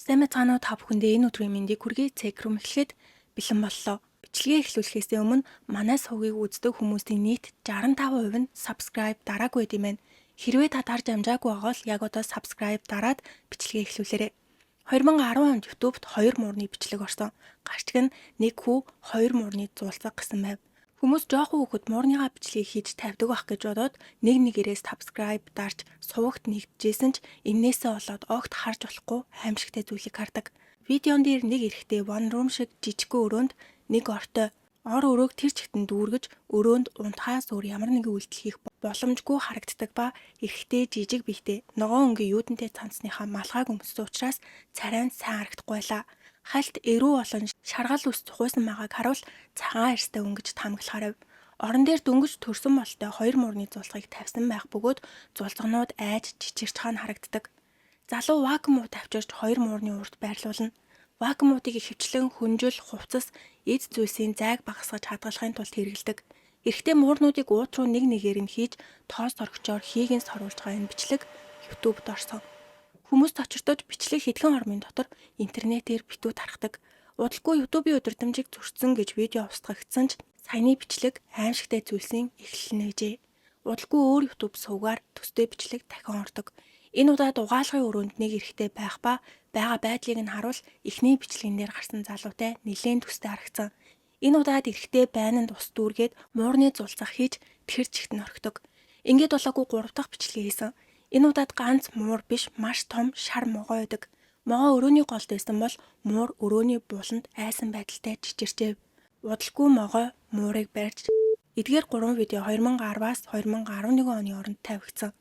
Сайн байцгаана уу, та бүхэндээ энэ өдрийн мэндийг хүргэе. Цекрум эхлэхэд бэлэн боллоо. Бичлэгээ эхлүүлэхээс өмнө манай сувгийг үздэг хүмүүсийн нийт 65% нь subscribe дараагүй байд юм байна. Хэрвээ та дарж амжаагүй байгаа бол яг одоо subscribe дараад бичлэгээ эхлүүлээрэй. 2010 онд YouTube-д хоёр муурны бичлэг орсон. Гарчиг нь нэг хүү, хоёр муурны зуулцаг гэсэн байв. Хүмүүс жоохон хүүхэд муурныхаа бичлэгийг хийж тавьдаг байх гэж бодоод нэг нэгээрээ subscribe дарж сувагт нэгдэжсэн ч эннээсээ болоод огт харж болохгүй аимшигтай зүйлийг хардаг. Видеон дээр нэг эрэгтэй one room шиг жижигхэн өрөөнд нэг ортой ор өрөөг тэр чигтэн дүүргэж, өрөөнд унтахаас өөр ямар нэгэн үйлдэл хийх боломжгүй харагддаг ба эрэгтэй жижиг биетэй, ногоон өнгийн юудэнтэй цамцныхаа малгайг өмссөн учраас царай нь сайн харагдахгүй байлаа. Хальт эрүү болон шаргал үс цухуйсан байгааг харуул цагаан арьстай хүн гэж таамаглахаар байв. Орон дээр дөнгөж төрсөн молтой хоёр муурны зулгыг тавьсан байх бөгөөд зулзгнууд айж чичирч хаан харагддаг. Залуу вакуум ут авчирч хоёр муурны урд байрлуулна. Вакуумуудыг ихэвчлэн хөнжил, хувцас, эд зүйлсийн зайг багасгаж хадгалахын тулд хэрэглэдэг. Эрэгтэй муурнуудыг уут руу нэг нэгээр нь хийж тоос сорогчоор хийг нь соруулж байгаа энэ бичлэг YouTube-д орсон. Хүмүүс цочирдож, бичлэг хэдхэн ормын дотор интернетээр битүү тархдаг. Удалгүй YouTube-ийн удирдамжийг зөрчсөн гэж видео устгагдсан ч саяны бичлэг аимшигтай зүйлсийн эхлэл нь байжээ. Удалгүй өөр YouTube сувгаар төстэй бичлэг дахин ордог. Энэ удаад угаалгын өрөөнд нэг эрэгтэй байх ба байгаа байдлыг нь харуул эхний бичлэгэн дээр гарсан залуутай нэлээн төстэй харагдсан. Энэ удаад эрэгтэй байнанд ус дүүргээд муурны зулцах хийж тэр чигт нь орхидог. Ингээд болоогүй гурав дахь бичлэг хийсэн. Энэ удаад ганц муур биш, маш том шар могой байдаг. Могой өрөөний голд байсан бол муур өрөөний буланд айсан байдалтай чичирчээв. Удалгүй могой муурыг барьж, эдгээр гурван видео 2010-аас 2011 оны оронд тавигдсан.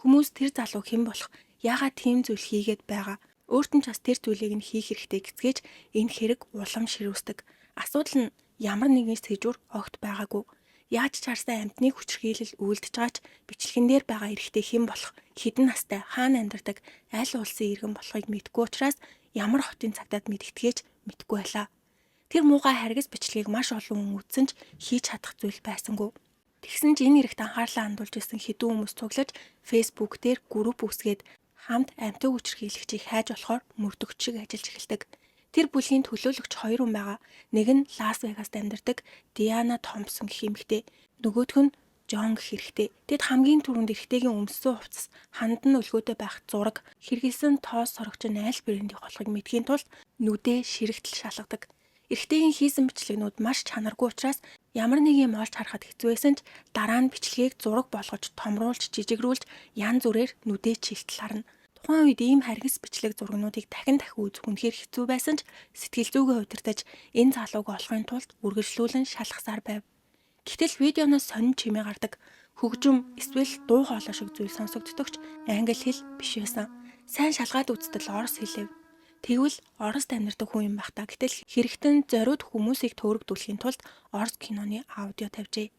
Хүмүүс тэр залуу хэн болох, яагаад тийм зүйл хийгээд байгаа, өөрт нь ч бас тэр зүйлийг нь хийх хэрэгтэй гэцгээж энэ хэрэг улам ширүүсдэг. Асуудал нь ямар нэгэн сэжүр огт байгаагүй. Яаж ч харсан амьтны хүчирхийлэл үйлдэж байгаа ч бичлэгэн дээр байгаа эрэгтэй хэн болох, хэдэн настай, хаана амьдардаг, аль улсын иргэн болохыг мэдэхгүй учраас ямар хотын цагдаад мэдгэдгээ ч мэдэхгүй байлаа. Тэр муухай харгас бичлэгийг маш олон хүн үзсэн ч хийж чадах зүйл байсангүй. Тэгсэн ч энэ эрэгт анхаарлаа хандуулж исэн хэдэн хүмүүс цуглаж, Facebook дээр групп үүсгээд хамт амьтан хүчирхийлэгчийг хайж болохоор мөрдөгч шиг ажиллаж эхэлдэг. Тэр бүлгийн төлөөлөгч хоёр хүн байгаа. Нэг нь Лас Вегаст амьдардаг Диана Томпсон гэх эмэгтэй. Нөгөөх нь Жон гэх эрэгтэй. Тэд хамгийн түрүүнд эрэгтэйгийн өмссөн хувцас, ханд нь өлгөөтэй байх зураг, хэрэглэсэн тоос сорогч нь аль брендийн болохыг мэдэхийн тулд нүдээ ширэгтэл шалгадаг. Эрэгтэйгийн хийсэн бичлэгнүүд маш чанаргүй учраас ямар нэг юм олж харахад хэцүү байсан ч дараа нь бичлэгийг зураг болгож томруулж, жижигрүүлж, янз бүрээр нүдээ чилтэл харна. Тухайн үед ийм харгас бичлэг зурагнуудыг дахин дахин үзэх үнэхээр хэцүү байсан ч сэтгэл зүйгээ удирдах энэ залууг олохын тулд үргэлжлүүлэн шалгасаар байв. Гэтэл видеоноос сонин чимээ гардаг. Хөгжим эсвэл дуу хоолой шиг зүйл сонсогддог ч англи хэл биш байсан. Сайн шалгаад үзтэл орос хэлэв. Тэгвэл Орост амьдардаг хүн юм байх та. Гэтэл хэрэгтэн зориуд хүмүүсийг төөрөгдүүлэхийн тулд Орос киноны аудио тавьжээ.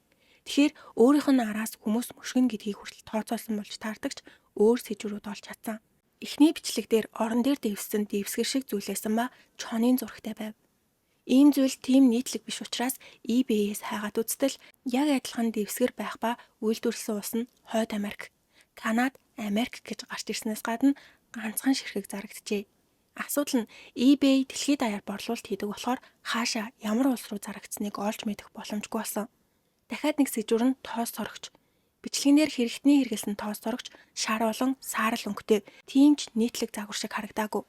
Тэгэхээр өөрийнх нь араас хүмүүс мөшгөн гэдгийг хүртэл тооцоолсон болж таардаг ч өөр сэжүүрүүд олж чадсан. Эхний бичлэг дээр орон дээр дэвссэн дэвсгэр шиг зүйлээсэн ба чонын зурагтай байв. Ийм зүйл тийм нийтлэг биш учраас eBay-ээс хайгаад үзтэл яг адилхан дэвсгэр байх ба үйлдвэрлэсэн улс нь Хойд Америк, Канад, Америк гэж гарч ирснээс гадна ганцхан ширхэг зарагджээ. Асуудал нь eBay дэлхийд даяар борлуулалт хийдэг болохоор хаашаа, ямар улс руу зарагдсныг олж мэдэх боломжгүй болсон. Дахиад нэг сэжүүр нь тоос сорогч. Бичлэгнээр хэрэгтний хэрэглэсэн тоос сорогч шар болон саарал өнгөтэй, тийм ч нийтлэг загвар шиг харагдаагүй.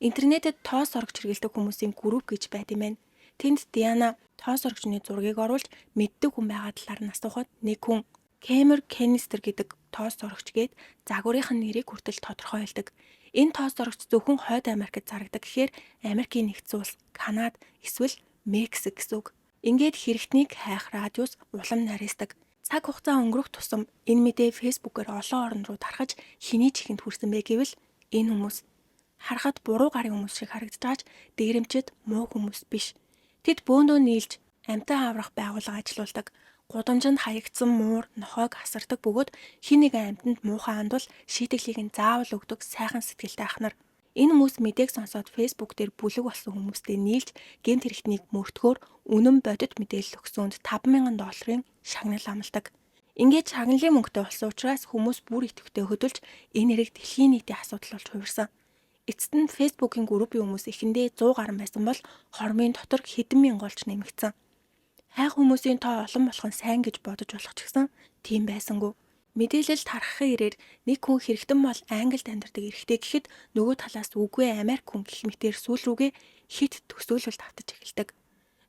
Интернетэд тоос сорогч хэрэглэдэг хүмүүсийн групп гэж байд юм байна. Тэнд Диана тоос сорогчны зургийг оруулж, мэддэг хүн байгаа талаар нь асуухад нэг хүн Кемер Кенистер гэдэг тоос сорогч гээд загварын нь нэрийг хүртэл тодорхой хэлдэг. Энэ тоос сорогч зөвхөн Хойд Америкт зарагдаг гэхээр Америкийн нэгдсэн улс, Канад эсвэл Мексик гэсэн үг. Ингээд хэрэгтнийг хайх радиус улам нарийсдаг. Цаг хугацаа өнгөрөх тусам энэ мэдээ Facebook-ээр олон орн руу тархаж, хэний ч ихэнд хүрсэн бэ гэвэл энэ хүмүүс харахад буруу гарын хүмүүс шиг харагдаж байгаа ч дээрэмчид муу хүмүүс биш. Тэд бөөндөө нийлж амьтан аврах байгууллага ажилуулдаг. Гудамжинд хаягдсан муур, нохойг асардаг бөгөөд хэн нэгэн амьтанд муухай хандвал шийтгэлийг нь заавал өгдөг сайхан сэтгэлтэй ах нар. Энэ хүмүүс мэдээг сонсоод Facebook дээр бүлэг болсон хүмүүстэй нийлж гэмт хэрэгтнийг мөрдөхөөр үнэн бодит мэдээлэл өгсөнд 5000 долларын шагнал амладаг. Ингээд шагналын мөнгөтэй болсон учраас хүмүүс бүр идэвхтэй хөдөлж, энэ хэрэг дэлхийн нийтийн асуудал болж хувирсан. Эцэст нь Facebook-ийн группийн хүмүүс эхэндээ 100 гаруй байсан бол хормын дотор хэдэн мянга болж нэмэгдсэн. Хайх хүмүүсийн тоо олон болох нь сайн гэж бодож болох ч гэсэн тийм байсангүй. Мэдээлэл тархахын ирээр нэг хүн хэрэгтэн бол Англид амьдардаг эрэгтэй гэхэд нөгөө талаас үгүй, Америк хүн гэх мэтээр сүүл рүүгээ хэт төсөөлөлд автаж эхэлдэг.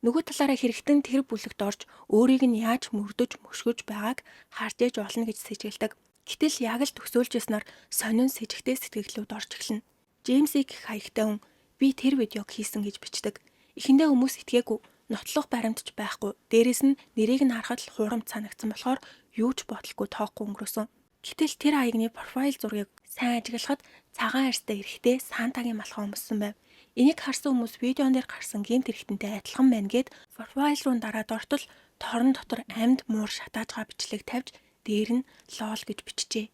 Нөгөө талаараа хэрэгтэн тэр бүлэгт орж өөрийг нь яаж мөрдөж мөшгөж байгааг харж ээж олно гэж сэжиглэдэг. Гэтэл яг л төсөөлж яснаар сонин сэжигтэй сэтгэлдлүүд орж эхэлнэ. Джеймсийг гэх хаягтай хүн би тэр видеог хийсэн гэж бичдэг. Эхэндээ хүмүүс итгээгүй, нотлох баримт ч байхгүй. Дээрээс нь нэрийг нь харахад л хуурамч санагдсан болохоор юу ч бодлогүй тоохгүй өнгөрөөсөн. Гэтэл тэр хаягны профайл зургийг сайн ажиглахад цагаан арьстай эрэгтэй Сантагийн малгай өмссөн байв. Энийг харсан хүмүүс видеон дээр гарсан гэмт хэрэгтэнтэй адилхан байна гээд профайл руу дараад ортол торон дотор амьд муур шатааж байгаа бичлэг тавьж дээр нь LOL гэж бичжээ.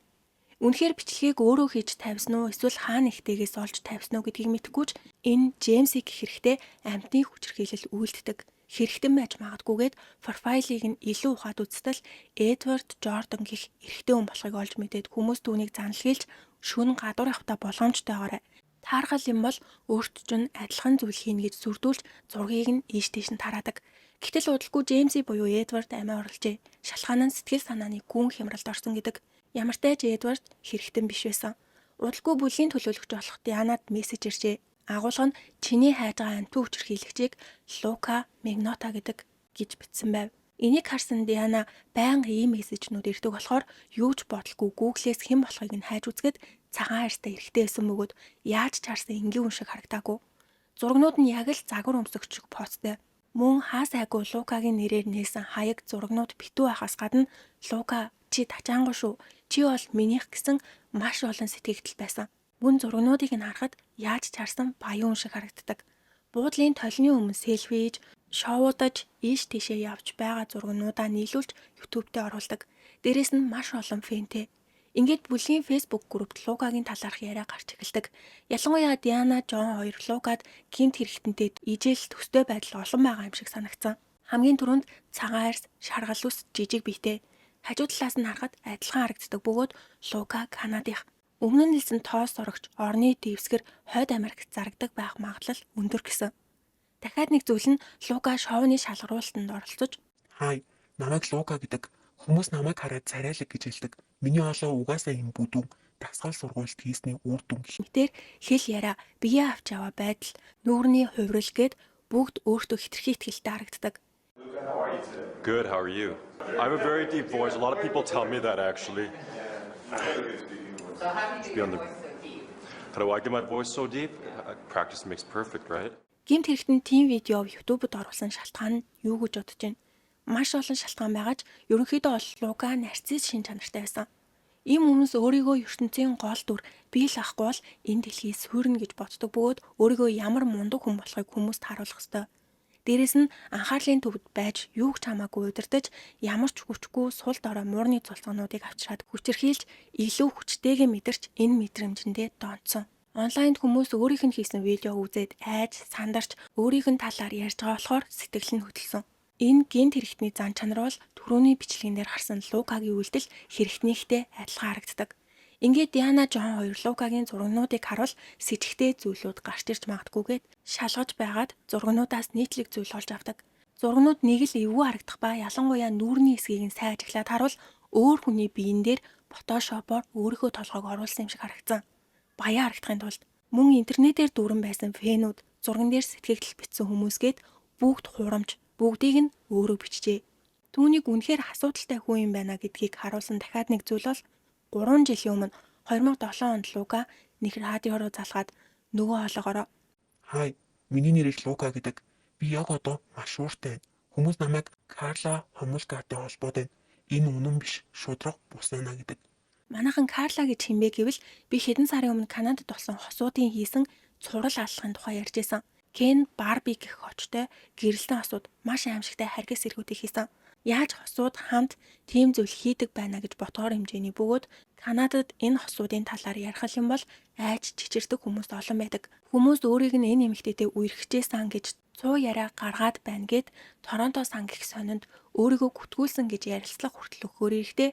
Үнэхээр бичлэгийг өөрөө хийж тавьсан уу эсвэл хаа нэгтэйгээс олж тавьсан уу гэдгийг мэдэхгүй ч энэ Джеймсийг гэх эрэгтэй амьтны хүчирхийлэл үйлддэг. Хэрэгтэн байж магадгүйгээд профайлыг нь илүү ухаад үзтэл Эдвард Жордан гэх эрэгтэй хүн болохыг олж мэдээд хүмүүс түүнийг заналхийлж шөнө гадуур явахдаа болгоомжтойгоорой. Тааргал юм бол өөрт чинь адилхан зүйл хийнэ гэж сүрдүүлж зургийг нь ийш тийш нь тараадаг. Гэтэл удалгүй Джеймси буюу Эдвард амиа орложээ. Шалтгаан нь сэтгэл санааны гүн хямралд орсон гэдэг. Ямартай ч Эдвард хэрэгтэн биш байсан. Удалгүй бүлгийн төлөөлөгч болох Дианад мессеж иржээ. Агуулга нь чиний хайж байгаа амьтан хүчирхийлэгчийг Лука Мигнота гэдэг гэж бичсэн байв. Энийг харсан Диана байнга ийм мессежнүүд ирдэг болохоор юу ч бодлогүй Google-ээс хэн болохыг нь хайж үзэхэд цагаан арьстай эрэгтэй байсан бөгөөд яаж ч харсан энгийн хүн шиг харагдаагүй. Зурагнууд нь яг л загвар өмсөгч шиг поцтой. Мөн хаа сайгүй Лукагийн нэрээр нээсэн хаяг зурагнууд битүү байхаас гадна Лука чи тачаангуй шүү. Чи бол минийх гэсэн маш олон сэтгэгдэл байсан. Мөн зурагнуудыг нь харахад яаж ч харсан баян хүн шиг харагддаг. Буудлын толны өмнө селфи хийж, шоудаж, ийш тийшээ явж байгаа зурагнуудаа нийлүүлж YouTube дээр оруулдаг. Дээрээс нь маш олон fan тэй. Ингээд бүлгийн Facebook группт Лукагийн талаарх яриа гарч эхэлдэг. Ялангуяа Диана, Жон хоёр Лукад гэмт хэрэгтэнтэй ижил төстэй байдал олон байгаа юм шиг санагдсан. Хамгийн түрүүнд цагаан арьс, шаргал үс, жижиг биетэй. Хажуу талаас нь харахад адилхан харагддаг бөгөөд Лука Канадынх. Өмнө нь хэлсэн тоос сорогч, орны дэвсгэр хойд Америкт зарагдаг байх магадлал өндөр гэсэн. Дахиад нэг зүйл нь Лука шоуны шалгаруулалтанд оролцож Хай, намайг Лука гэдэг. Хүмүүс намайг хараад царайлаг гэж хэлдэг. Миний хоолой угаасаа юм бүдүүн, дасгал сургуульд хийсний үр дүн гэх мэтээр хэл яриа, биеэ авч яваа байдал, нүүрний хувирал гээд бүгд өөртөө хэтэрхий итгэлтэй харагддаг. Good, how are you? I have a very deep voice. A lot of people tell me that, actually. So how do you get Be on your the- voice so deep? How do I get my voice so deep? Practice makes perfect, right? Гэмт хэрэгтэн тийм видео YouTube-д оруулсан шалтгаан нь юу гэж бодож байна? Маш олон шалтгаан байгаа ч ерөнхийдөө бол Лука нарцисс шинж чанартай байсан. Ийм хүмүүс өөрийгөө ертөнцийн гол дүр, би л ахгүй бол энэ дэлхий суурна гэж боддог бөгөөд өөрийгөө ямар мундаг хүн болохыг хүмүүст харуулах ёстой. Дээрээс нь анхаарлын төвд байж юу ч хамаагүй удирдах, ямар ч хүчгүй сул дорой муурны зулцгаануудыг авчраад хүчирхийлж илүү хүчтэйгээ мэдэрч энэ мэдрэмжэндээ донтсон. Онлайнд хүмүүс өөрийнх нь хийсэн видео үзээд айж, сандарч өөрийнх нь талаар ярьж байгаа болохоор сэтгэл нь хөдөлсөн. Энэ гэмт хэрэгтний зан чанар бол түрүүний бичлэгэн дээр харсан Лукагийн үйлдэл хэрэгтнийхтэй адилхан харагддаг. Ингээд Диана, Жон хоёр Лукагийн зурагнуудыг харуул сэжигтэй зүйлүүд гарч ирж магадгүйгээд шалгаж байгаад зурагнуудаас нийтлэг зүйл олж авдаг. Зурагнууд нэг л эвгүй харагдах ба ялангуяа нүүрний хэсгийг нь сайн ажиглаад харуул өөр хүний биен дээр Photoshop-оор өөрийнхөө толгойг оруулсан юм шиг харагдсан. Баян харагдахын тулд мөн интернетээр дүүрэн байсан fan үүд, зурган дээр сэтгэгдэл бичсэн хүмүүсгээд бүгд хуурамч, бүгдийг нь өөрөө бичжээ. Түүнийг үнэхээр асуудалтай хүн юм байна гэдгийг харуулсан дахиад нэг зүйл бол 3 жилийн өмнө 2007 онд Лука нэг радио руу залгаад нөгөө хоолоогоороо Хай, миний нэрийг Лука гэдэг. Би яг одоо маш ууртай байна. Хүмүүс намайг Карла Хомулкатай холбоод байна. Энэ үнэн биш, шударга бус байна гэдэг. Манайхан Карла гэж хэн бэ гэвэл би хэдэн сарын өмнө Канадад болсон хосуудын хийсэн цуврал аллахын тухай ярьж байсан. Кен, Барби гэх хочтой гэрэлтэн хосууд маш аимшигтай харгас эргүүдийг хийсэн. Яаж хосууд хамт тийм зүйл хийдэг байна гэж бодгоор хэмжээний бөгөөд Канадад энэ хосуудын талаар ярих юм бол айж чичирдэг хүмүүс олон байдаг. Хүмүүс өөрийг нь энэ эмэгтэйтэй үерхчихсэн гэж цуу яриа гаргаад байна гээд Торонто сан гэх сонинд өөрийгөө гүтгүүлсэн гэж ярилцлага хүртэл өгөхөөр ирэхдээ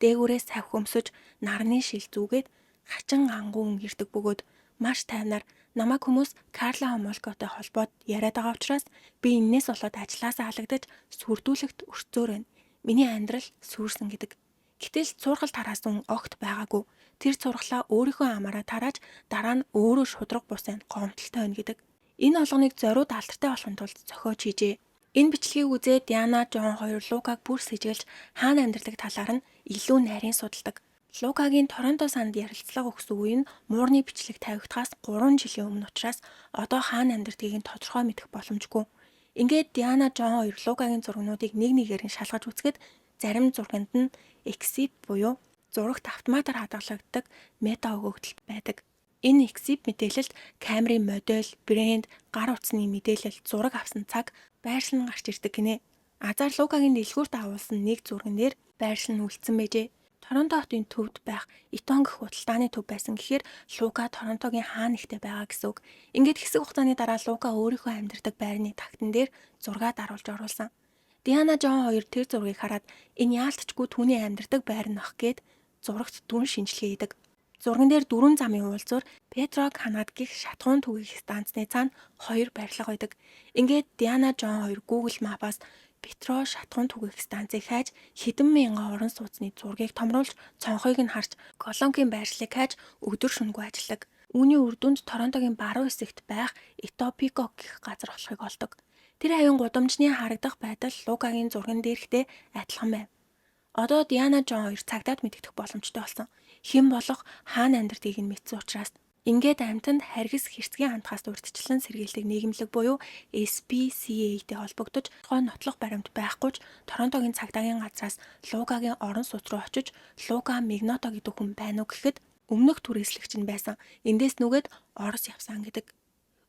дээгүүрээ савхи өмсөж нарны шил зүүгээд хачин ангуу өнгөрдөг бөгөөд Маш тайвнаар намайг хүмүүс Карла Хомолкотой холбоод яриад байгаа учраас би энээс болоод ажлаасаа халагдаж сүрдүүлэгт өртсөөр байна. Миний амьдрал сүрсэн гэдэг. Гэтэл цуурхал тараасан хүн огт байгаагүй. Тэр цуурхлаа өөрийнхөө амаараа тарааж дараа нь өөрөө шударга бус байна, гомдолтой байна гэдэг. Энэ болгоныг зориуд алдартай болохын тулд зохиож хийжээ. Энэ бичлэгийг үзээд Диана, Жон хоёр Лукаг бүр сэжиглэж хаана амьдардаг талаар нь илүү нарийн судалдаг. Лукагийн Торонто санд ярилцлага өгсөн үе нь муурны бичлэг тавигдахаас 3 жилийн өмнө учраас одоо хаана амьдардгийг нь тодорхой мэдэх боломжгүй. Ингээд Диана, Жон хоёр Лукагийн зургнуудыг нэг нэгээр нь шалгаж үзэхэд зарим зурганд нь EXIF буюу зурагт автоматар хадгалагддаг мета өгөгдөл байдаг. Энэ EXIF мэдээлэлд камерын модель, брэнд, гар утасны мэдээлэл, зураг авсан цаг, байрлал нь гарч ирдэг гинэ. Азар Лукагийн дэлгүүрт агуулсан нэг зурган дээр байрлал нь үлдсэн байжээ. Торонто хотын төвд байх Итон гэх худалдааны төв байсан гэхээр Лука Торонтогийн хаа нэгтээ байгаа гэсэн үг. Ингээд хэсэг хугацааны дараа Лука өөрийнхөө амьдардаг байрны тагтан дээр зураг даруулж оруулсан. Диана, Жон хоёр тэр зургийг хараад энэ яалтчгүй түүний амьдардаг байр нь ах гээд зурагт дүн шинжилгээ хийдэг. Зурган дээр дөрвөн замын уулзвар Петро Канад гэх шатахуун түгээх станцны цаана хоёр барилга байдаг. Ингээд Диана, Жон хоёр Google Map-аас Петро шатахуун түгээх станцыг хайж хэдэн мянган орон сууцны зургийг томруулж цонхыг нь харж колонкийн байршлыг хайж өдөр шөнөгүй ажилладаг. Үүний үр дүнд Торонтогийн баруун хэсэгт байх Этопико гэх газар болохыг олдог. Тэр хавийн гудамжны харагдах байдал Лукагийн зурган дээрхтэй адилхан байв. Одоо Диана, Жон хоёр цагдаад мэдэгдэх боломжтой болсон. Хэн болох хаана амьдардгийг нь мэдсэн учраас ингээд амьтанд харгас хэрцгий хандхаас урьдчилан сэргийлдэг нийгэмлэг буюу SPCA-тэй холбогдож тухайн нотлох баримт байхгүй ч Торонтогийн цагдаагийн газраас Лукагийн орон сууц руу очиж Лука Мигното гэдэг хүн байна уу гэхэд өмнөх түрээслэгч нь байсан. Эндээс нүгэд Орос явсан гэдэг.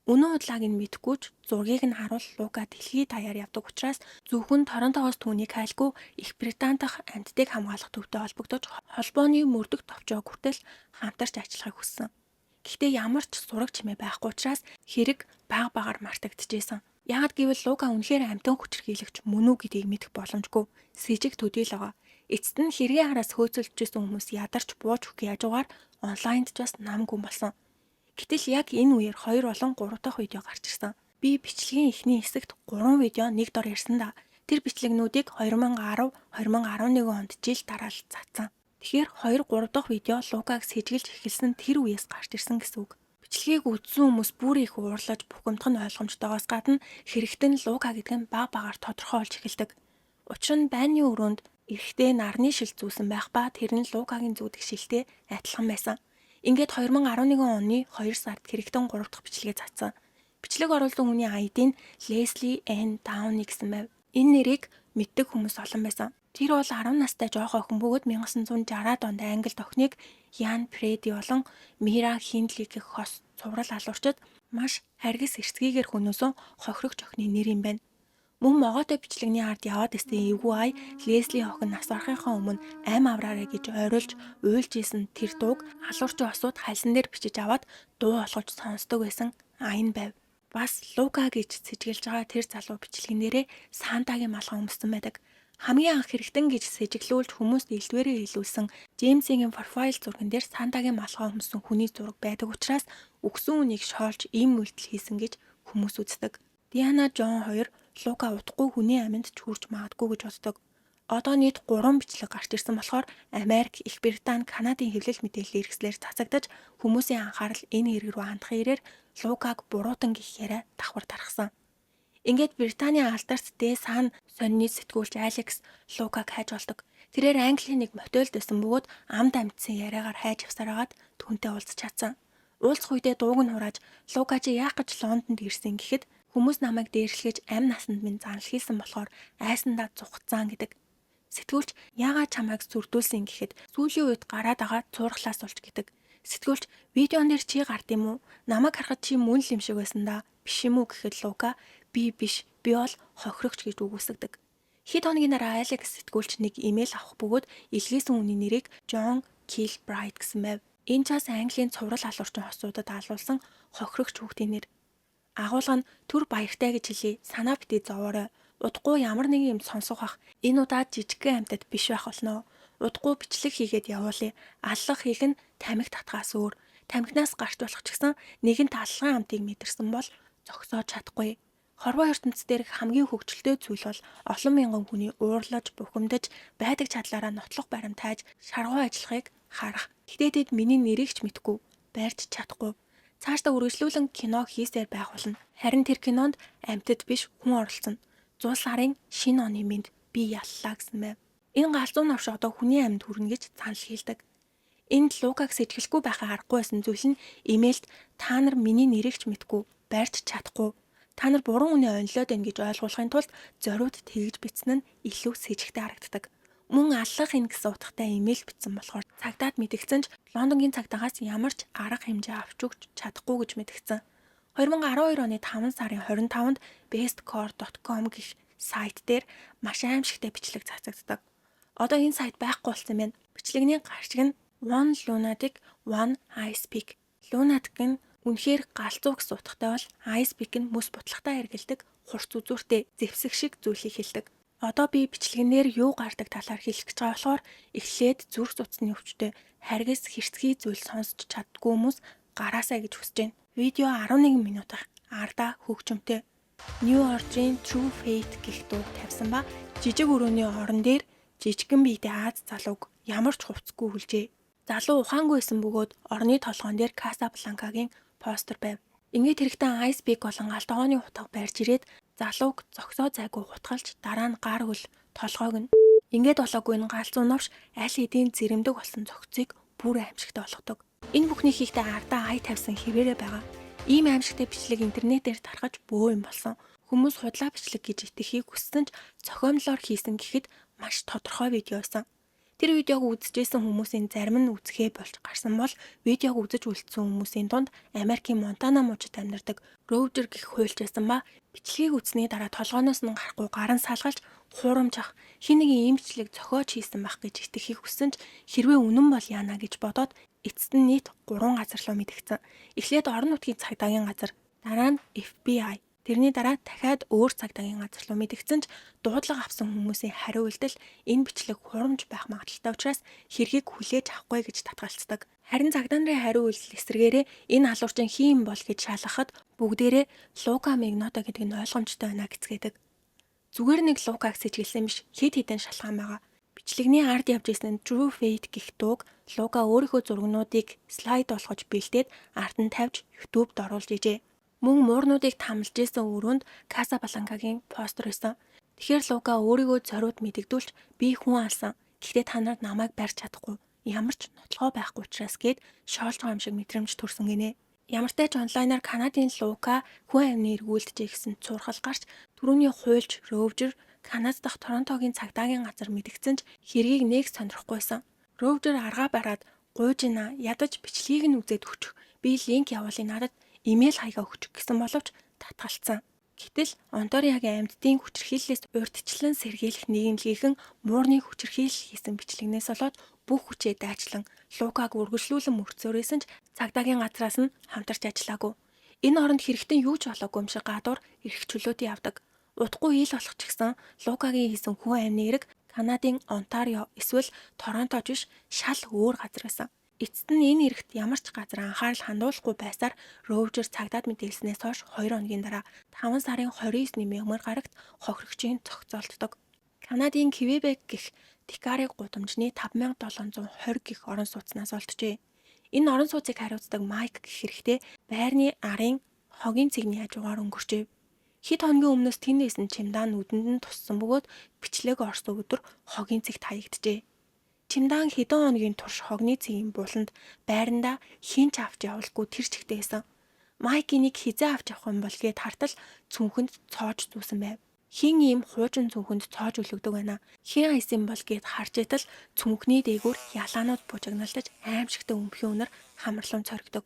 Үнэн худлааг нь мэдэхгүй ч зургийг нь харуул Лука дэлхийд даяар явдаг учраас зөвхөн Торонтогоос түүнийг хайлгүй Их Британи дахь амьтдыг хамгаалах төвтэй холбогдож холбооны мөрдөх товчоо хүртэл хамтарч ажиллахыг хүссэн. Гэхдээ ямар ч зураг чимээ байхгүй учраас хэрэг бага багаар мартагдчихсэн. Яагаад гэвэл Лука үнэхээр амьтан хүчирхийлэгч мөн үү гэдгийг мэдэх боломжгүй. Сэжиг төдийл байгаа. Эцэст нь хэргийн араас хөөцөлдөж хүмүүс ядарч бууж өгөх яжуугаар онлайнд ч бас нам гүн болсон. Гэтэл яг энэ үеэр 2 болон 3 дахь видео гарч ирсэн. Би бичлэгийн эхний хэсэгт 3 видео нэг дор ярьсан да. Тэр бичлэгнүүдийг 2010, 2011 онд жил дараалал цацсан. Тэгэхээр 2 3 дахь видео Лукаг сэжиглэж эхэлсэн тэр үеэс гарч ирсэн гэсэн үг. Бичлэгийг үзсэн хүмүүс бүр их уурлаж бухимдах нь ойлгомжтойгоос гадна хэрэгт нь Лука гэдэг нь баг багаар тодорхой болж эхэлдэг. Учир нь байны өрөөнд эрэгтэй нарны шил зүүсэн байх ба тэр нь Лукагийн зүүдэг шилтэй адилхан байсан. Ингээд 2011 оны 2 сард хэрэгтэн 3 дахь бичлэгээ цацсан. Бичлэг оруулсан хүний ID нь Leslie N. Downey гэсэн байв. Энэ нэрийг мэддэг хүмүүс олон байсан. Тэр бол 10 настай жоохон охин бөгөөд 1960-аад онд Англид охиныг Ян Фреди болон Мира Хиндли гэх хос цуврал алуурчид маш харгас эрсгийгээр хөнөөсөн хохирогч охины нэр юм байна. Мөн могойтой бичлэгний ард яваад исэн эвгүй ай Лесли охин нас барахынхаа өмнө ам авраарай гэж ойролж уйлж исэн тэр дууг алуурчин осууд хальсан дээр бичиж аваад дуу болгож сонсдог байсан аян байв. Бас Лука гэж сэжиглэж байгаа тэр залуу бичлэгэн дээрээ Сантагийн малгай өмссөн байдаг. Хамгийн анх хэрэгтэн гэж сэжиглүүлж хүмүүст элдвээрээ хэлүүлсэн Джеймсийн профайл зурган дээр Сантагийн малгай өмссөн хүний зураг байдаг учраас үгсэн үнийг шоолж ийм үйлдэл хийсэн гэж хүмүүс үздэг. Диана, Жон хоёр Лука удахгүй хүний аминд ч хүрч магадгүй гэж боддог. Одоо нийт 3 бичлэг гарч ирсэн болохоор Америк, Их Британи, Канадын хэвлэл мэдээлэл хэрэгслээр цацагдаж хүмүүсийн анхаарал энэ хэрэг рүү хандах ирээр Лукаг буруутан гэх яриа давхар тархсан. Ингээд Британийн алдарт The Sun сонины сэтгүүлч Алекс Лукаг хайж олдог. Тэрээр Английн нэг мотелд байсан бөгөөд амд амьтсан яриагаар хайж явсаар хагаад түүнтэй уулзч чадсан. Уулзах үедээ дууг нь хурааж Лука чи яах гэж Лондонд ирсэн гэхэд хүмүүс намайг дээрлэхэж амь насанд минь занлахийлсан болохоор айсандаа зугцсан гэдэг. Сэтгүүлч яагаад чамайг сүрдүүлсэн гэхэд сүүлийн үед гараад байгаа цуурхлаас болж гэдэг. Сэтгүүлч видеон дээр чи гард юм уу? Намайг харахад чи мөн л юм шиг байсан да. Биш юм уу гэхэд Лука би биш, би бол хохирогч гэж үгүйсгэдэг. Хэд хоногийн дараа Алекс сэтгүүлч нэг имэйл авах бөгөөд илгээсэн хүний нэрийг Джон Килбрайт гэсэн байв. Энэ ч бас Английн цуврал алуурчин хосуудад алуулсан хохирогч хүүхдийн нэр. Агуулга нь түр баяртай гэж хэлье. Санаа битгий зовоорой. Удахгүй ямар нэгэн юм сонсох бах. Энэ удаад жижигхэн амьтад биш байх болно. Удахгүй бичлэг хийгээд явуулъя. Аллах хийх нь тамхи татхаас өөр. Тамхинаас гарч болох ч гэсэн нэгэнт аллагын амтыг мэдэрсэн бол зогсоож чадахгүй. Хорвоо ертөнц дээрх хамгийн хөгжилтэй зүйл бол олон мянган хүний уурлаж, бухимдаж, байдаг чадлаараа нотлох барим тайж, шаргуу ажиллахыг харах. Гэхдээ тэд миний нэрийг ч мэдэхгүй, барьж чадахгүй. Цаашдаа үргэлжлүүлэн кино хийсээр байх болно. Харин тэр кинонд амьтад биш хүн оролцоно. Зул сарын шинэ оны минь би яллаа гэсэн байв. Энэ галзуу новш одоо хүний амьд хүрнэ гэж санал хийлдэг. Энд Лукаг сэжиглэхгүй байхаа аргагүй байсан зүйл нь имэйлд та нар миний нэрийг ч мэдэхгүй, барьж чадахгүй. Та нар буруу үнэ онилоод байна гэж ойлгуулахын тулд зориуд тэгж бичсэн нь илүү сэжигтэй харагддаг. Мөн аллах ин гэсэн утгатай имэйл бичсэн болохоор цагдаад мэдэгдсэн ч Лондонгийн цагдаагаас ямар ч арга хэмжээ авч өгч чадахгүй гэж мэдэгдсэн. 2012 оны 5 сарын 25-нд bestcore.com гэх сайт дээр маш аимшигтай бичлэг цацагддаг. Одоо энэ сайт байхгүй болсон байна. Бичлэгний гарчиг нь One Lunatic, One Ice Pick. Lunatic нь үнэхээр галзуу гэсэн утгатай бол Ice Pick нь мөс бутлахтаа хэрэглэдэг хурц үзүүртэй зэвсэг шиг зүйлийг хэлдэг. Одоо би бичлэгнээр юу гардаг талаар хэлэх гэж байгаа болохоор эхлээд зүрх судасны өвчтэй харгас хэрцгий зүйл сонсч чаддгүй хүмүүс гараасай гэж хүсэж байна. Видео 11 минутах ардаа хөгжимтэй. New Order-ийн True Faith гэх дууг тавьсан ба жижиг өрөөний орон дээр жижигхэн биетэй Ази залууг ямар ч хувцасгүй хүлжээ. Залуу ухаангүй байсан бөгөөд орны толгоон дээр Casablanca-гийн постэр байв. Ингээд хэрэгтэн Ice Pick болон гал тогооны хутга барьж ирээд залууг зогсоо зайгүй хутгалж дараа нь гар хөл толгойг нь ингээд болоогүй энэ галзуу новш аль хэдийн зэрэмдэг болсон цогцыг бүр аимшигтай болгодог. Энэ бүхний хийхдээ ардаа ая тавьсан хэвээрээ байгаа. Ийм аимшигтай бичлэг интернетээр тархаж бөө юм болсон. Хүмүүс худлаа бичлэг гэж итгэхийг хүссэн ч зохиомлоор хийсэн гэхэд маш тодорхой видео байсан. Тэр видеог үзчихсэн хүмүүсийн зарим нь үзэхээ болж гарсан бол видеог үзэж үлдсэн хүмүүсийн дунд Америкийн Монтана мужид амьдардаг Роужер гэх хуульч байсан ба бичлэгийг үзсний дараа толгойноос нь гарахгүй гарын салгалж хуурамжах хэн нэгэн ийм бичлэг зохиож хийсэн байх гэж итгэхийг хүссэн ч хэрвээ үнэн бол яана гэж бодоод эцэст нь нийт 3 газар руу мэдэгдсэн. Эхлээд орон нутгийн цагдаагийн газар, дараа нь FBI. Тэрний дараа дахиад өөр цагдаагийн газар руу мэдэгдсэн ч дуудлага авсан хүмүүсийн хариу үйлдэл энэ бичлэг хурамж байх магадлалтай учраас хэргийг хүлээж авахгүй гэж татгалцдаг. Харин цагдаа нарын хариу үйлдэл эсрэгээрээ энэ халуурчин хэн юм бол гэж шалгахад бүгдээрээ Лука Мигнота гэдэг нь ойлгомжтой байна гэцгээдэг. Зүгээр нэг Лукаг сэжиглэсэн биш хэд хэдэн шалтгаан байгаа. Бичлэгний ард явж исэн True Faith гэх дууг Лука өөрийнхөө зургнуудыг слайд болгож бэлдээд ард нь тавьж YouTube-д оруулж ижээ. Мөн муурнуудыг тамлаж исэн өрөөнд Casablanca-гийн постэр байсан. Тэгэхээр Лука өөрийгөө зориуд мэдэгдүүлж би хүн алсан. Гэхдээ та нар намайг барьж чадахгүй. Ямар ч нотлохоо байхгүй учраас гээд шоолж байгаа юм шиг мэдрэмж төрсөн гинэ. Ямартай ч онлайнаар Канадын Лука хүн амины эргүүлджээ гэсэн цуурхал гарч түрүүний хуульч Роужер Канад дахь Торонтогийн цагдаагийн газар мэдэгдсэн ч хэргийг нэг сонирхохгүйсэн. Роужер аргаа бараад гуйж гинэ ядаж бичлэгийг нь үзээд өгчих. Би линк явуулъя надад имэйл хаягаа өгчих гэсэн боловч татгалцсан. Гэтэл Онтариогийн амьтдын хүчирхийллээс урьдчилан сэргийлэх нийгэмлэгийнхэн муурны хүчирхийлэл хийсэн бичлэгнээс болоод бүх хүчээ дайчлан Лукаг үргэлжлүүлэн мөрдсөөрөөсөн ч цагдаагийн газраас нь хамтарч ажиллаагүй. Энэ оронд хэрэгтэн юу ч болоогүй юм шиг гадуур эрх чөлөөтэй явдаг. Удахгүй ил болох ч гэсэн Лукагийн хийсэн хүн амины эрэг Канадын Онтарио эсвэл Торонтож биш шал өөр газар байсан. Эцэст нь энэ эрэгт ямар ч газар анхаарал хандуулахгүй байсаар Роужер цагдаад мэдээлснээс хойш 2 хоногийн дараа 5 сарын 29-ний мягмар гарагт хохирогчийн зохицолддог. Канадын Квебек гэх Декарыг гудамжны 5720 гэх орон сууцнаас олджээ. Энэ орон сууцыг хариуцдаг Майк гэх хэрэгтээ байрны арын хогийн цэгний хажуугаар өнгөрчээ. Хэд хоногийн өмнөөс тэнд байсан чемодан нүдэнд нь туссан бөгөөд бичлэг орсон өдөр хогийн цэгт хаягджээ. Чемодан хэдэн хоногийн турш хогны цэгийн буланд байрандаа хэн ч авч явалгүй тэр чигтээ байсан. Майк энийг хэзээ авч явах юм бол гээд хартал цүнхэнд цоож зүүсэн байв. Хэн ийм хуучин цүнхэнд цоож өлөгдөг байна. Хэн айсан бол гээд харж идэл цүнхний дээгүүр ялаанууд бужигналдаж аимшигтай өмхий үнэр хамарлуун цоригдог.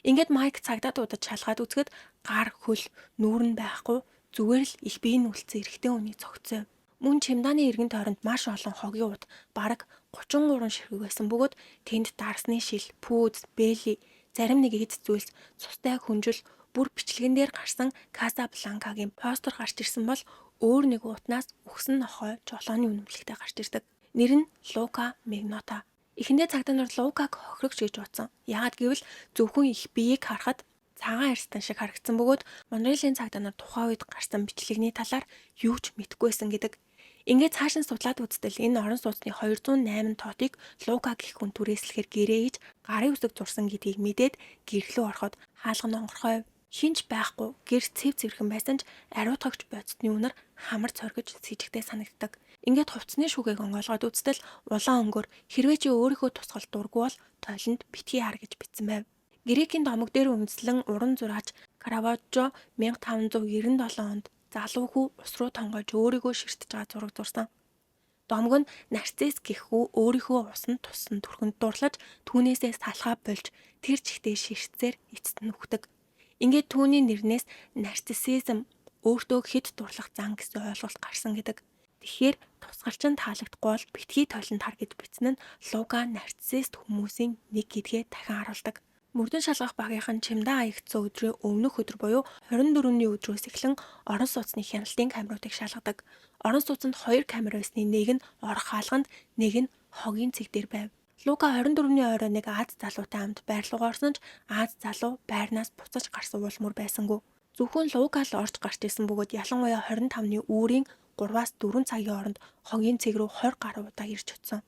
Ингээд Майк цагдаа дуудаж шалгаад үзэхэд гар хөл нүүр нь байхгүй зүгээр л их биеийн үлдсэн эрэгтэй хүний цогцсон. Мөн чемоданы эргэн тойронд маш олон хогийн ут бараг 33 ширхэг байсан бөгөөд тэнд дарсны шил, пүүз, бэли, зарим нэг эд зүйлс, цустай хүнжил бүр бичлэгэн дээр гарсан Casablanca-гийн постэр гарч ирсэн бол өөр нэг утнаас үхсэн нохой жолооны үнэмлэхтэй гарч ирдэг. Нэр нь Лука Мигнота. Эхэндээ цагдаа нар Лукаг хохирогч гэж бодсон. Яагаад гэвэл зөвхөн их биеийг харахад цагаан арьстан шиг харагдсан бөгөөд Монреалийн цагдаа нар тухайн үед гарсан бичлэгний талаар юу ч мэдэхгүй байсан гэдэг. Ингээд цааш нь судлаад үзтэл энэ орон сууцны 208 тоотыг Лука гэх хүн түрээслэхээр гэрээ хийж гарын үсэг зурсан гэдгийг мэдээд гэрлүү ороход хаалга нь онгорхой. Хинч байхгүй гэр цэв цэвэрхэн байсан ч ариутгагч бодисны үнэр хамар цоргиж сэжигтэй санагддаг. Ингээд хувцсны шүгээг онгойлгоод үзтэл улаан өнгөөр хэрвээ чи өөрийнхөө тусгал дургүй бол тойлонд битгий хар гэж бичсэн байв. Грекийн домог дээр үндэслэн уран зураач Караваджо 1597 онд залуу хүү ус руу тонгойж өөрийгөө ширтэж байгаа зураг зурсан. Домог нь нарцисс гэх хүү өөрийнхөө усанд туссан төрхөнд дурлаж түүнээсээ салхаа болж тэр чигтээ ширтсээр эцэст нь үхдэг. Ингээд түүний нэрнээс нарциссизм өөртөө хэд дурлах зан гэсэн ойлголт гарсан гэдэг. Тэгэхээр тусгалчин таалагдахгүй бол битгий тойлонд хар гэж бичсэн нь Лука нарциссист хүмүүсийн нэг гэдгээ дахин харуулдаг. Мөрдөн шалгах багийнхан Чимдаа аягдсан өдрийн өмнөх өдөр буюу 24-ний өдрөөс эхлэн орон сууцны хяналтын камеруудыг шалгадаг. Орон сууцнд 2 камер байсны нэг нь орох хаалганд, нэг нь хогийн цэг дээр байв. Лука 24-ний орой нэг Аз залуутай хамт байр руугаа орсон ч Аз залуу байрнаас буцаж гарсан улмөр байсангүй. Зөвхөн Лука л орж гарч исэн бөгөөд ялангуяа 25-ны үүрийн 3-аас 4 цагийн хооронд хогийн цэг рүү 20 гаруй удаа ирж очсон.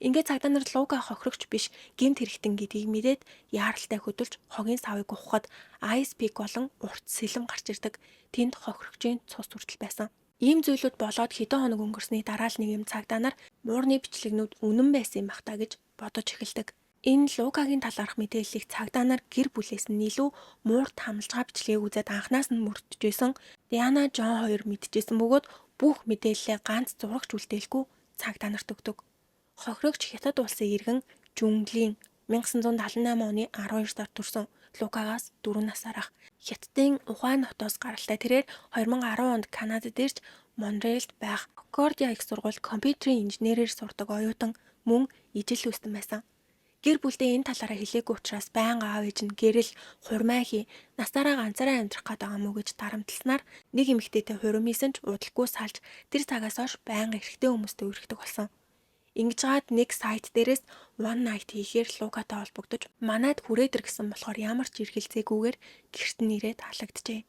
Ингээд цагдаа нар Лука хохирогч биш гэмт хэрэгтэн гэдгийг мэдээд яаралтай хөдөлж хогийн савыг ухахад Ice Pick болон урт сэлэм гарч ирдэг. Тэнд хохирогчийн цус хүртэл байсан. Ийм зүйлүүд болоод хэдэн хоног өнгөрсний дараа л нэг юм цагдаа нар муурны бичлэгнүүд үнэн байсан юм бах та гэж бодож эхэлдэг. Энэ Лукагийн талаарх мэдээллийг цагдаа нар гэр бүлээс нь илүү муур тамлж байгаа бичлэгийг үзээд анханаас нь мөрдөж байсан. Диана Жон хоёр мэдчихсэн бөгөөд бүх мэдээллээ ганц зурагч үлдээлгүй цагдаа нарт өгдөг. Хохирогч Хятад улсын иргэн Жүнлийн 1978 оны 12 сард төрсөн. Лукагаас 4 нас арах. Хятадын Ухаан хотоос гаралтай тэрээр 2010 онд Канадад ирж Монреалд байх Конкордиа их сургуульд компьютерийн инженерээр сурдаг оюутан мөн ижил үүстэн байсан. Гэр бүлдээ энэ талаараа хэлээгүй учраас байнга аав ээж нь гэрэл, хурмаа хий, насаараа ганцаараа амьдрах гээд байгаа юм уу гэж дарамтласнаар нэг эмэгтэйтэй хурим хийсэн ч удалгүй салж тэр цагаас хойш байнга эрэгтэй хүмүүстэй үерхдэг болсон. Ингэж гаад нэг сайт дээрээс one night хийхээр Лукатай холбогдож манайд хүрээд ир гэсэн болохоор ямар ч эргэлзээгүйгээр гэрт нь ирээд халагджээ.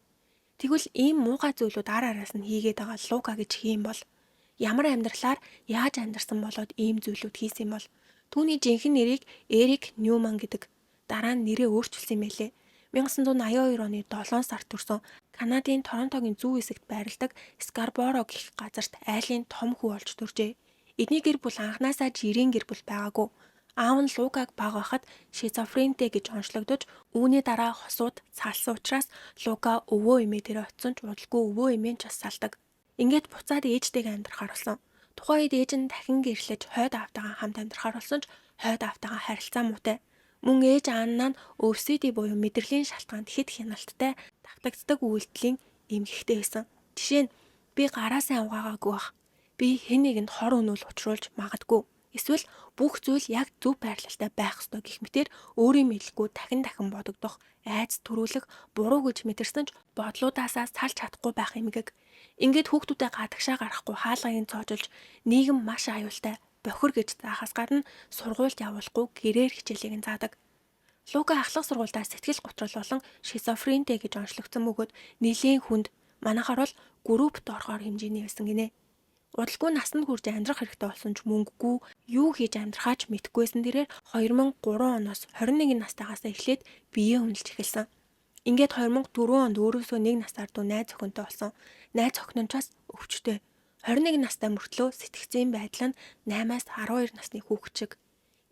Тэгвэл ийм муухай зүйлүүд ар араас нь хийгээд байгаа Лука гэж хэн бол? Ямар амьдралаар яаж амьдарсан болоод ийм зүйлүүд хийсэн юм бол? Түүний жинхэнэ нэрийг Эрик Ньюман гэдэг. Дараа нь нэрээ өөрчилсөн юм байлээ. 1982 оны 7 сард төрсөн Канадын Торонтогийн зүүн хэсэгт байрладаг Скарборо гэх газарт айлын том хүү болж төржээ. Эдний гэр бүл анханасаа жирийн гэр бүл байгаагүй. Аав нь Лукаг бага байхад шизофрентэй гэж онцлогдож үүний дараа хосууд салсан учраас Лука өвөө эмээ дээр очисон ч удалгүй өвөө эмээ нь ч бас салдаг. Ингээд буцаад ээжтэйгээ амьдрахаар болсон. Тухайн үед ээж нь дахин гэрлэж хойд аавтайгаа хамт амьдрахаар болсон ч хойд аавтайгаа харилцаа муутай. Мөн ээж Анна нь OCD буюу мэдрэлийн шалтгаанд хэд хяналттай давтагддаг үйлдэлийн эмгэгтэй байсан. Жишээ нь би гараа сайн угаагаагүй байх. Би хэн нэгэнд хор өнөөл учруулж магадгүй. Эсвэл бүх зүйл яг зөв байрлалтай байх ёстой гэх мэтээр өөрийн мэдлгүй дахин дахин бодогдох, айдас төрүүлэх, буруу гэж мэдэрсэн ч бодлуудаасаа салж чадахгүй байх эмгэг. Ингээд хүүхдүүдэд гадагшаа гаргахгүй хаалгыг цоожilж нийгэм маш аюултай бохир гэж заахаас гадна сургуульд явуулахгүй гэрээр хичээлийг нь заадаг. Лука ахлах сургуульдаа сэтгэл готрол болон шизофрентэй гэж онцлогдсон бөгөөд нэлээн хүнд манайхаар бол группт орохоор хэмжээний байсан гинэ. Удалгүй насанд хүрж амьдрах хэрэгтэй болсон ч мөнгөгүй юу хийж амьдрахаа ч мэдэхгүйсэн тэрээр 2003 оноос 21 настайгаас эхлээд биеэ үнэлж эхэлсэн. Ингээд 2004 онд өөрөөсөө нэг насаар дүү найз охинтой болсон. Найз охин нь ч бас өвчтөй. 21 настай мөртлөө сэтгцийн байдал нь 8-аас 12 насны хүүхэд шиг.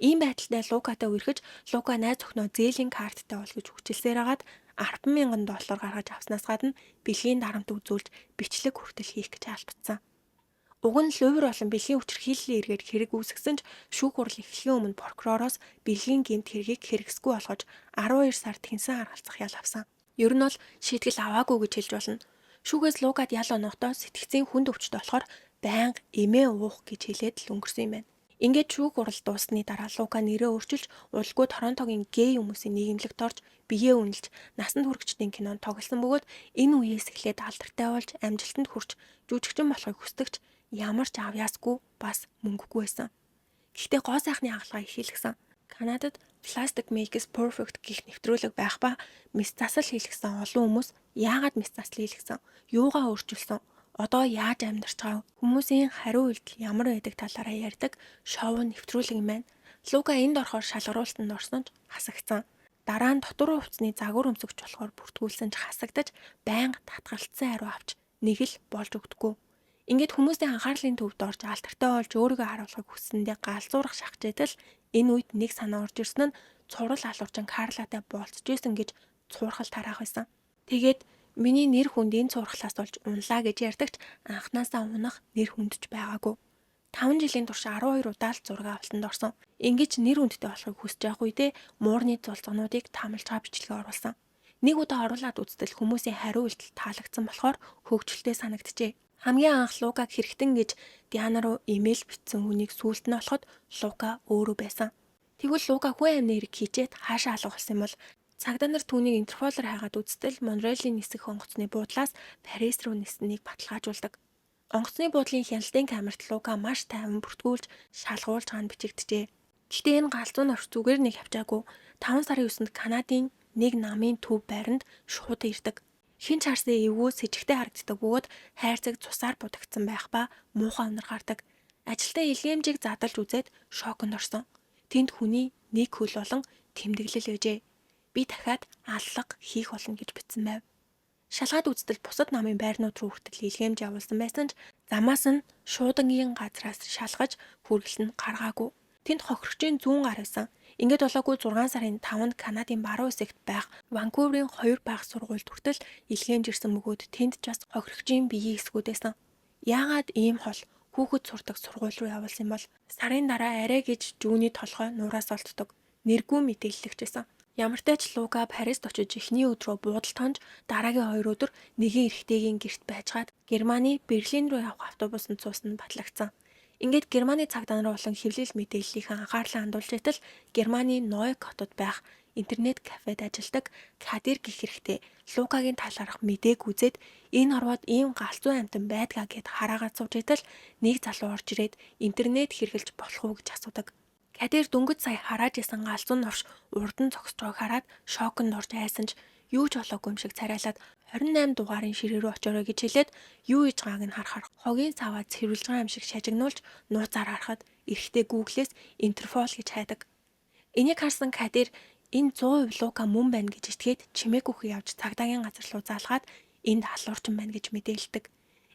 Ийм байдалтай Лукатай үерхэж Лука найз охиноо зээлийн карттай бол гэж хүчилсээр хагаад $10,000 гаргаж авснаас гадна бэлгийн дарамт үзүүлж бичлэг хүртэл хийх гэж албацсан. Уг нь лувир болон бэлгийн хүчирхийллийн эргээр хэрэг үүсгэсэн ч шүүх хурал эхлэхийн өмнө прокуророос бэлгийн гэмт хэргийг хэрэгсгүй болгож 12 сар тэнсэн харгалзах ял авсан. Ер нь бол шийтгэл аваагүй гэж хэлж болно. Шүүхээс Лукад ял онохдоо сэтгцийн хүнд өвчтөй болохоор байнга эмээ уух гэж хэлээд л өнгөрсөн юм байна. Ингээд шүүх хурал дууссаны дараа Лука нэрээ өөрчилж удалгүй Торонтогийн гей хүмүүсийн нийгэмлэгт орж биеэ үнэлж насанд хүрэгчдийн кинонд тоглосон бөгөөд энэ үеэс эхлээд алдартай болж амжилтанд хүрч жүжигчин болохыг хүсдэгч ямар ч авьяасгүй бас мөнгөгүй байсан. Гэхдээ гоо сайхны хагалгаа их хийлгэсэн. Канадад Plastic Makes Perfect гэх нэвтрүүлэг байх ба мэс засал хийлгэсэн олон хүмүүс яагаад мэс засал хийлгэсэн, юугаа өөрчилсөн, одоо яаж амьдарч байгаа, хүмүүсийн хариу үйлдэл ямар байдаг талаараа ярьдаг шоу нэвтрүүлэг юм байна. Лука энд орохоор шалгаруултанд орсон ч хасагдсан. Дараа нь дотор хувцсны загвар өмсөгч болохоор бүртгүүлсэн ч хасагдаж байнга татгарлцсан хариу авч нэг л болж өгдөггүй. Ингээд хүмүүсийн анхаарлын төвд орж алдартай болж өөрийгөө харуулахыг хүссэндээ галзуурах шахаж идэл энэ үед нэг санаа орж ирсэн нь цуврал алуурчин Карлатай болцож исэн гэж цуурхал тараах байсан. Тэгээд миний нэр хүнд энэ цуурхлаас болж унлаа гэж ярьдагч анханасаа унах нэр хүндч байгаагүй. 5 жилийн турш 12 удаа л зураг авалтанд орсон. Ингэж нэр хүндтэй болохыг хүсэж явах үедээ муурны зулцгнуудыг тамлж байгаа бичлэгээ оруулсан. Нэг удаа оруулаад үзтэл хүмүүсийн хариу үйлдэл таалагдсан болохоор хөгжилтэй санагджээ. Хамгийн анх Лукаг хэрэгтэн гэж Диана руу имэйл бичсэн хүнийг сүүлд нь олоход Лука өөрөө байсан. Тэгвэл Лука хүн амны хэрэг хийчээд хаашаа алга болсон юм бол цагдаа нар түүнийг Интерполоор хайгаад үзтэл Монреалийн нисэх онгоцны буудлаас Парис руу ниссэнийг баталгаажуулдаг. Онгоцны буудлын хяналтын камерт Лука маш тайван бүртгүүлж шалгуулж байгаа нь бичигджээ. Гэхдээ энэ галзуу новш зүгээр нэг хавчаагүй. 5 сарын 9-нд Канадын нэг намын төв байранд шууд ирдэг. Хэн ч харсан эвгүй сэжигтэй харагддаг бөгөөд хайрцаг цусаар будагдсан байх ба муухай үнэр гардаг. Ажилтаа илгээмжийг задалж үзээд шоконд орсон. Тэнд хүний нэг хөл болон тэмдэглэл байжээ. Би дахиад аллага хийх болно гэж бичсэн байв. Шалгаад үзтэл бусад намын байрнууд руу хүртэл илгээмж явуулсан байсан ч замаас нь шуудангийн газраас шалгаж хүргэлт нь гаргаагүй. Тэнд хохирогчийн зүүн гар байсан. Ингээд болоогүй 6 сарын 5-нд Канадын баруун хэсэгт байх Ванкуверийн хоёр бага сургуульд хүртэл илгээмж ирсэн бөгөөд тэнд ч бас хохирогчийн биеийн хэсгүүд байсан. Яагаад ийм хол хүүхэд сурдаг сургууль руу явуулсан юм бол сарын дараа арай гэж жүүний толгой нуураас олддог. Нэргүй мэдээллэгч байсан. Ямартай ч Лука Парист очиж эхний өдрөө буудалд хонж дараагийн 2 өдөр нэгэн эрэгтэйгийн гэрт байжгаад Германы Берлин руу явах автобусанд суусан нь батлагдсан. Ингээд Германы цагдаа нар болон хэвлэл мэдээллийнхэн анхаарлаа хандуулж байтал Германы Нойк хотод байх интернет кафед ажилладаг Кадир гэх эрэгтэй Лукагийн талаарх мэдээг үзээд энэ орвоод ийм галзуу амьтан байдгаа гэд хараагаад сууж байтал нэг залуу орж ирээд интернет хэрэглэж болох уу гэж асуудаг. Кадир дөнгөж сая харааж исэн галзуу новш урд нь зогсож байгааг хараад шоконд орж айсан ч юу ч болоогүй юм шиг царайлаад 28 дугаарын ширээ рүү очоорой гэж хэлээд юу хийж байгааг нь харахаар хогийн саваа цэвэрлж байгаа юм шиг шажигнуулж нууцаар харахад эрэгтэй Google-ээс Интерпол гэж хайдаг. Энийг харсан Кадир энэ 100% Лука мөн байна гэж итгээд чимээгүйхэн явж цагдаагийн газар руу залгаад энд халуурчин байна гэж мэдээлдэг.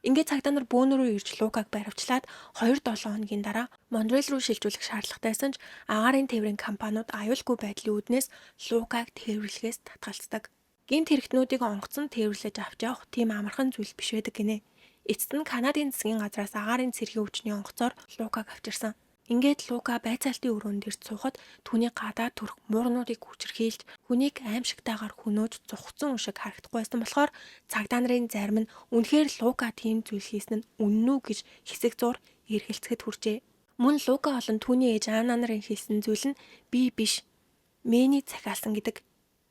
Ингээд цагдаа нар бөөнөрөө ирж Лукаг баривчлаад 2-7 хоногийн дараа Монреал руу шилжүүлэх шаардлагатайсан ч агаарын тээврийн компаниуд аюулгүй байдлын үүднээс Лукаг тээвэрлэхээс татгалздаг. Гэмт хэрэгтнүүдийг онгоцонд тээвэрлэж авч явах тийм амархан зүйл биш байдаг гинэ. Эцэст нь Канадын засгийн газраас агаарын цэргийн хүчний онгоцоор Лукаг авчирсан. Ингээд Лука байцаалтын өрөөнд ирж суухад түүний гадаа төрх муурнуудыг хүчирхийлж хүнийг аимшигтайгаар хөнөөж зугцсан хүн шиг харагдахгүй байсан болохоор цагдаа нарын зарим нь үнэхээр Лука тийм зүйл хийсэн нь үнэн үү гэж хэсэг зуур эргэлзэхэд хүрчээ. Мөн Лука болон түүний ээж Анна нарын хэлсэн зүйл нь би биш Мэни захиалсан гэдэг.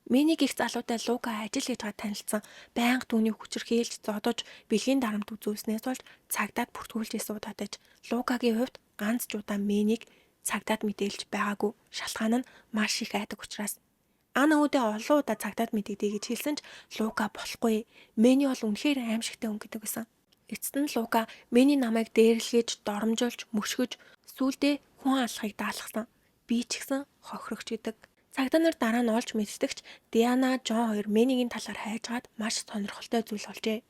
Мэни гих залуутай Лука ажил хийж байгаа танилцсан. Байнга түүнийг хүчирхийлж, зодож, бэлгийн дарамт үзүүлснээс болж цагдаад бүртгүүлж исэн удаатай ч Лукагийн хувьд ганц ч удаа Мэнийг цагдаад мэдээлж байгаагүй. Шалтгаан нь маш их айдаг учраас. Ана үүдээ олон удаа цагдаад мэдэгдэе гэж хэлсэн ч Лука болохгүй. Мэни бол үнэхээр аимшигтай хүн гэдэг байсан. Эцэст нь Лука Мэни намайг дээрлэж, доромжилж, мөшгөж, сүүлдээ хүн алахыг даалгасан. Би ч гэсэн хохирогч гэдэг. Цагдаа нар дараа нь олж мэддэгч Диана, Жон хоёр Мэнигийн талаар хайжгаад маш сонирхолтой зүйл олжээ.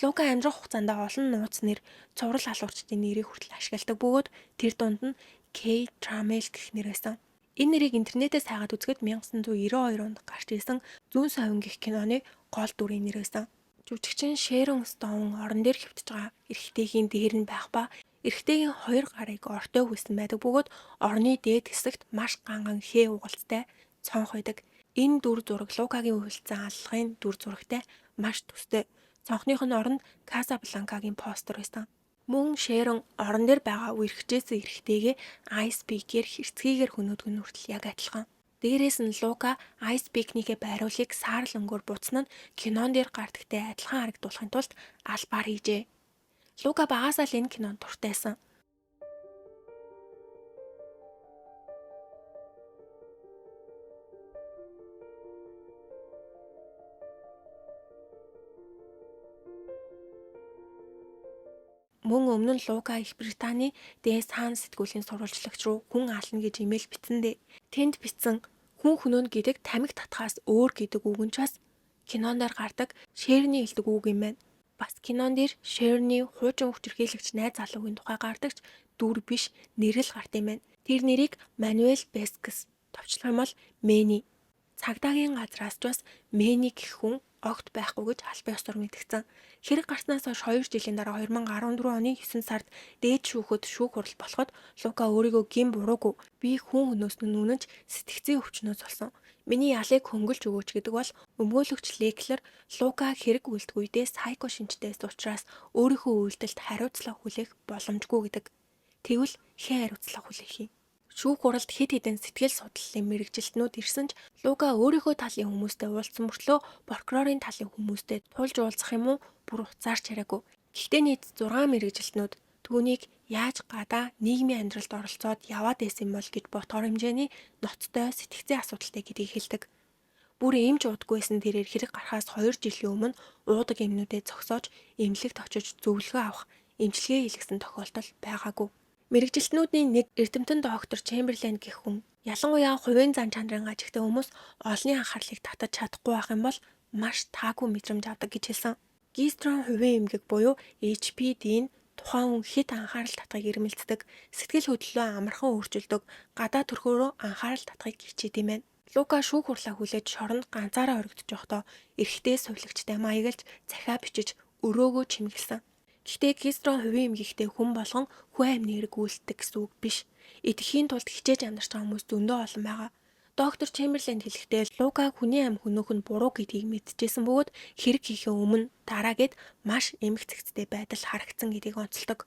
Лука амьдрах хугацаанд олон нууц нэр, цуврал алуурчдын нэрийг хүртэл ашигладаг бөгөөд тэр дунд нь Кей Трамел гэх нэр байсан. Энэ нэрийг интернетээс хайгаад үзэхэд 1992 онд гарч ирсэн Зүүн совин гэх киноны гол дүрийн нэр байсан. Жүжигчин Шэрон Стоун орон дээр хэвтэж байгаа эрэгтэйгийн дээр нь байх ба эрэгтэйгийн хоёр гарыг ортой хүйсэн байдаг бөгөөд орны дээд хэсэгт маш ганган хээ угалцтай цонх байдаг. Энэ дүр зураг Лукагийн үйлдсэн аллагын дүр зурагтай маш төстэй. Цонхных нь оронд Касабланкагийн постэр байсан. Мөн Шэрон орон дээр байгаа үерхжээсэн эрэгтэйгээ Ice Pick-ээр хэрцгийгээр хөнөөдөг нь хүртэл яг адилхан. Дээрээс нь Лука Ice Pick-нийхээ байруулыг саарл өнгөөр буцсан нь кинон дээр гардагтай адилхан харагдуулахын тулд албаар хийжээ. Лука багасаа л энэ кинонд дуртайсан. Мөн өмнө нь Лука Их Британий The Sun сэтгүүлийн сурвалжлагч руу хүн аална гэж имэйл бичсэн дээ. Тэнд бичсэн хүн хөнөөнө гэдэг тамхи татахаас өөр гэдэг үг нь ч бас кинон дээр гардаг Шерний хэлдэг үг юм байна. Бас кинон дээр Шерний хуучин хүчирхийлэгч найз залуугийн тухай гардаг ч дүр биш, нэр л гардаг юм байна. Тэр нэрийг Мануэль Бескес, товчлох юм бол Мэни. Цагдаагийн газраас ч бас Мэни гэх хүн огт байхгүй гэж албан ёсоор мэдгдсэн. Хэрэг гарснаас хойш 2 жилийн дараа 2014 оны 9 сард дээд шүүхэд шүүх хурал болоход Лука өөрийгөө гэм буруугүй, би хүн хөнөөсөн нь үнэн ч сэтгцийн өвчнөөс болсон. Миний ялыг хөнгөлж өгөөч гэдэг бол өмгөөлөгч Леклер Лука хэрэг үйлдэх үедээ сайко шинжтэй байсан учраас өөрийнхөө үйлдэлд хариуцлага хүлээх боломжгүй гэдэг. Тэгвэл хэн хариуцлага хүлээх юм? Шүүх хуралд хэд хэдэн сэтгэл судлалын мэргэжилтнүүд ирсэн ч Лука өөрийнхөө талын хүмүүстэй уулзсан мөртлөө прокурорын талын хүмүүстэй тулж уулзах юм уу, бүр утсаар ч яриаггүй. Гэхдээ нийт 6 мэргэжилтнүүд түүнийг яаж гадаа нийгмийн амьдралд оролцоод яваад байсан юм бол гэж бодохоор хэмжээний ноцтой сэтгцийн асуудалтай гэдгийг хэлдэг. Бүр эмч уудаггүй байсан тэрээр хэрэг гарахаас 2 жилийн өмнө уудаг эмнүүдээ зогсоож эмнэлэгт очиж зөвлөгөө авах, эмчилгээ хийлгэсэн тохиолдол байгаагүй. Мэргэжилтнүүдийн нэг эрдэмтэн доктор Чемберлен гэх хүн ялангуяа хувийн зан чанарын гажигтай хүмүүс олонний анхаарлыг татаж чадахгүй байх юм бол маш таагүй мэдрэмж авдаг гэж хэлсэн. Гистрон хувийн эмгэг буюу HPD нь тухайн хүн хэт анхаарал татахыг эрмэлздэг, сэтгэл хөдлөлөө амархан өөрчилдөг, гадаа төрхөөрөө анхаарал татахыг хичээдэг юм байна. Лука шүүх хурлаа хүлээж шоронд ганцаараа оргидож байхдаа эрэгтэй сувилагчтай маяглаж захиа бичиж өрөөгөө чимэглэсэн. Гэхдээ Кистрон хувийн эмгэгтэй хүн болгон хүн амь нэрэг үйлддэг гэсэн үг биш. Идэхийн тулд хичээж амьдарч байгаа хүмүүс зөндөө олон байгаа. Доктор Чемберленд хэлэхдээ Лука хүний амь хөнөөх нь буруу гэдгийг мэдчихсэн бөгөөд хэрэг хийхээ өмнө дараа гээд маш эмх цэгцтэй байдал харагдсан гэдгийг онцолдог.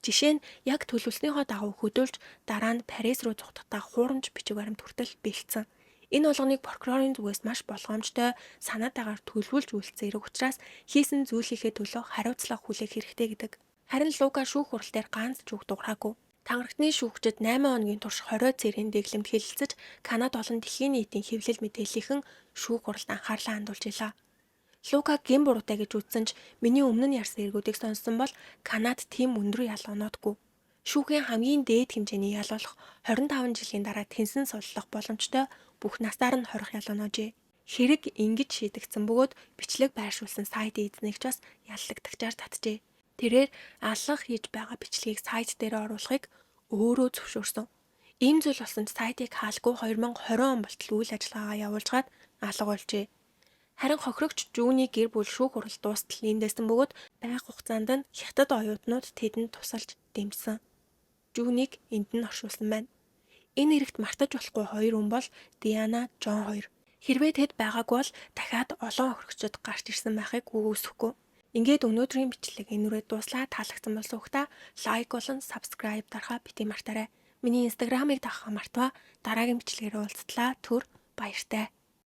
Жишээ нь яг төлөвлөснийхөө дагуу хөдөөлж дараа нь Парис руу зугтахдаа хуурамч бичиг баримт хүртэл бэлдсэн. Энэ болгоныг прокурорын зүгээс маш болгоомжтой, санаатайгаар төлөвлөж үйлдсэн хэрэг учраас хийсэн зүйлийнхээ төлөө хариуцлага хүлээх хэрэгтэй гэдэг. Харин Лука шүүх хурал дээр ганц ч үг дуурайгүй. Тангарагтны шүүгчид 8 хоногийн турш 20 цэрийн дэглэмд хэлэлцэж, Канада болон дэлхийн нийтийн хэвлэл мэдээллийнхэн шүүх хуралд анхаарлаа хандуулж байлаа. Лука гэм буруутай гэж үзсэн ч миний өмнө нь ярьсан эргүүдийг сонссон бол Канад тийм өндөр ял оноодгүй. Шүүхийн хамгийн дээд хэмжээний ял болох 25 жилийн дараа тэнсэн суллах боломжтой бүх насаар нь хорих ял оноожээ. Хэрэг ингэж шийдэгдсэн бөгөөд бичлэг байршуулсан сайтын эзнийг ч бас яллагдагчаар татжээ. Тэрээр аллах хийж байгаа бичлэгийг сайт дээр оруулахыг өөрөө зөвшөөрсөн. Ийм зүйл болсон ч сайтыг хаалгүй 2020 он болтол үйл ажиллагаагаа явуулжгаад алга болжээ. Харин хохирогч Жүүний гэр бүл шүүх хурал дуустал эндээсэн бөгөөд байг хугацаанд нь хятад оюутнууд тэдэнд тусалж дэмжсэн. Жүүнийг энд нь оршуулсан байна. Энэ эрэгт мартаж болохгүй хоёр хүн бол Диана, Жон хоёр. Хэрвээ тэд байгаагүй бол дахиад олон хохирогчид гарч ирсэн байхыг үгүйсэхгүй. Ингээд өнөөдрийн бичлэг энүүрээ дууслаа. Таалагдсан бол суугта like болон subscribe дарахаа битгий мартаарай. Миний Instagram-ыг дагахаа мартваа. Дараагийн бичлэгээр уулзтлаа. Түр баяртай.